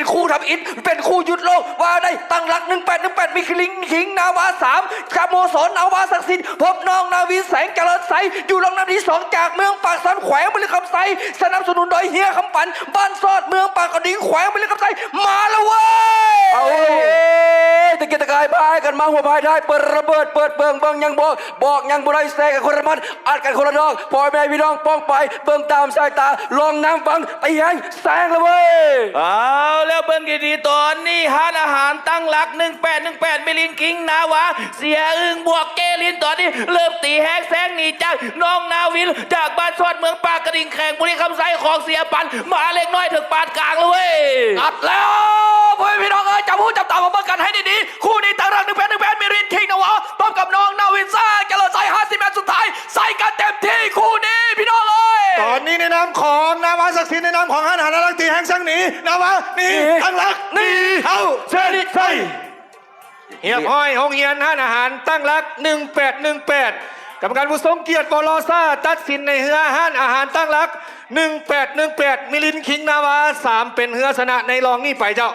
ເປັນຄູ່ທຳອິດ ເປັນຄູ່ຢຸດໂລກ ວ່າໄດ້ ຕັ້ງຫຼັກ ໜຶ່ງແປດໜຶ່ງແປດ ມີຄິລິງຄິງນາວາ ສາມ ສະໂມສອນນາວາສັກສິດ ພົບນ້ອງນາວິນ ແສງຈະເລີນໄຊ ຢູ່ລອງນຳທີສອງ ຈາກເມືອງປາກຊັນ ແຂວງບໍລິຄຳໄຊ ສະໜັບສະໜູນໂດຍເຮຍຄຳປັນ ບ້ານຊອດ ເມືອງປາກກະດິງ ແຂວງບໍລິຄຳໄຊ ມາແລ້ວເວີຍ. ເອົາເວີຍ ຕະເກຍກຕະກາຍພາຍກັນມາຫົວພາຍທ້າຍ ເປີດລະເບີດ ເປີດເບິ່ງ ເບິ່ງຍັງບອກ ບອກຍັງບໍ່ໄດ້ ແຊກັນຄົນລະໝັດ ອັດກັນຄົນລະດອກ ພໍ່ແມ່ພີ່ນ້ອງປ້ອງໄປ ເບິ່ງຕາມສາຍຕາ ລອງນຳຟັງ ຕີແຮງແຊງລະເວີຍ. ເອົາແລ້ວ ເບິ່ງດີໆ ຕອນນີ້ຮ້ານອາຫານຕັ້ງຫຼັກ ໜຶ່ງແປດໜຶ່ງແປດ ມີລິນຄິງນາວາ ເສຍອຶ່ງບວກເກລິນ ຕອນນີ້ເລີ່ມຕີແຮງແຊງໜີຈາກນ້ອງນາວິນ ຈາກບ້ານຊອດເມືອງປາກກະດິງ ແຂວງບໍລິຄຳໄຊ ຂອງເສຍປັນ ມາເລັກນ້ອຍເຖິງປານກາງລະເວີຍ. ອັດແລ້ວ ພໍ່ແມ່ພີ່ນ້ອງເອີຍ ຈັບຫູຈັບຕາມາເບິ່ງກັນໃຫ້ດີໆ ຄູ່ນີ້ຕັ້ງຫຼັກ ໜຶ່ງແປດໜຶ່ງແປດ ມີລິນຄິງນາວາ ພົບກັບນ້ອງນາວິນ ແສງຈະເລີນໄຊ ຫ້າສິບແມັດສຸດທ້າຍ ໃສ່ກັນເຕັມທີ່ຄູ່ນີ້ພີ່ນ້ອງເອີຍ. ຕອນນີ້ໃນນາມຂອງນາວາສັກສິດ ໃນນາມຂອງຮ້ານອາຫານຕັ້ງຫຼັກ ຕີແຮງແຊງໜີ ນາວາໜີ ໜີ ຕັ້ງຫຼັກໜີ ໜີ ເອົາ ເຊີນ ໃສ່ ຮຽບຮ້ອຍ ໂຮງຮຽນຮ້ານອາຫານຕັ້ງຫຼັກ ໜຶ່ງແປດໜຶ່ງແປດ ກຳມະການຜູ້ຊົງກຽດ ວລ ຊາ ຕັດສິນໃນເຮືອຮ້ານອາຫານຕັ້ງຫຼັກ ໜຶ່ງແປດໜຶ່ງແປດ ມີລິນຄິງນາວາ ສາມ ເປັນເຮືອຊະນະໃນລອງນີ້ໄປເຈົ້າ.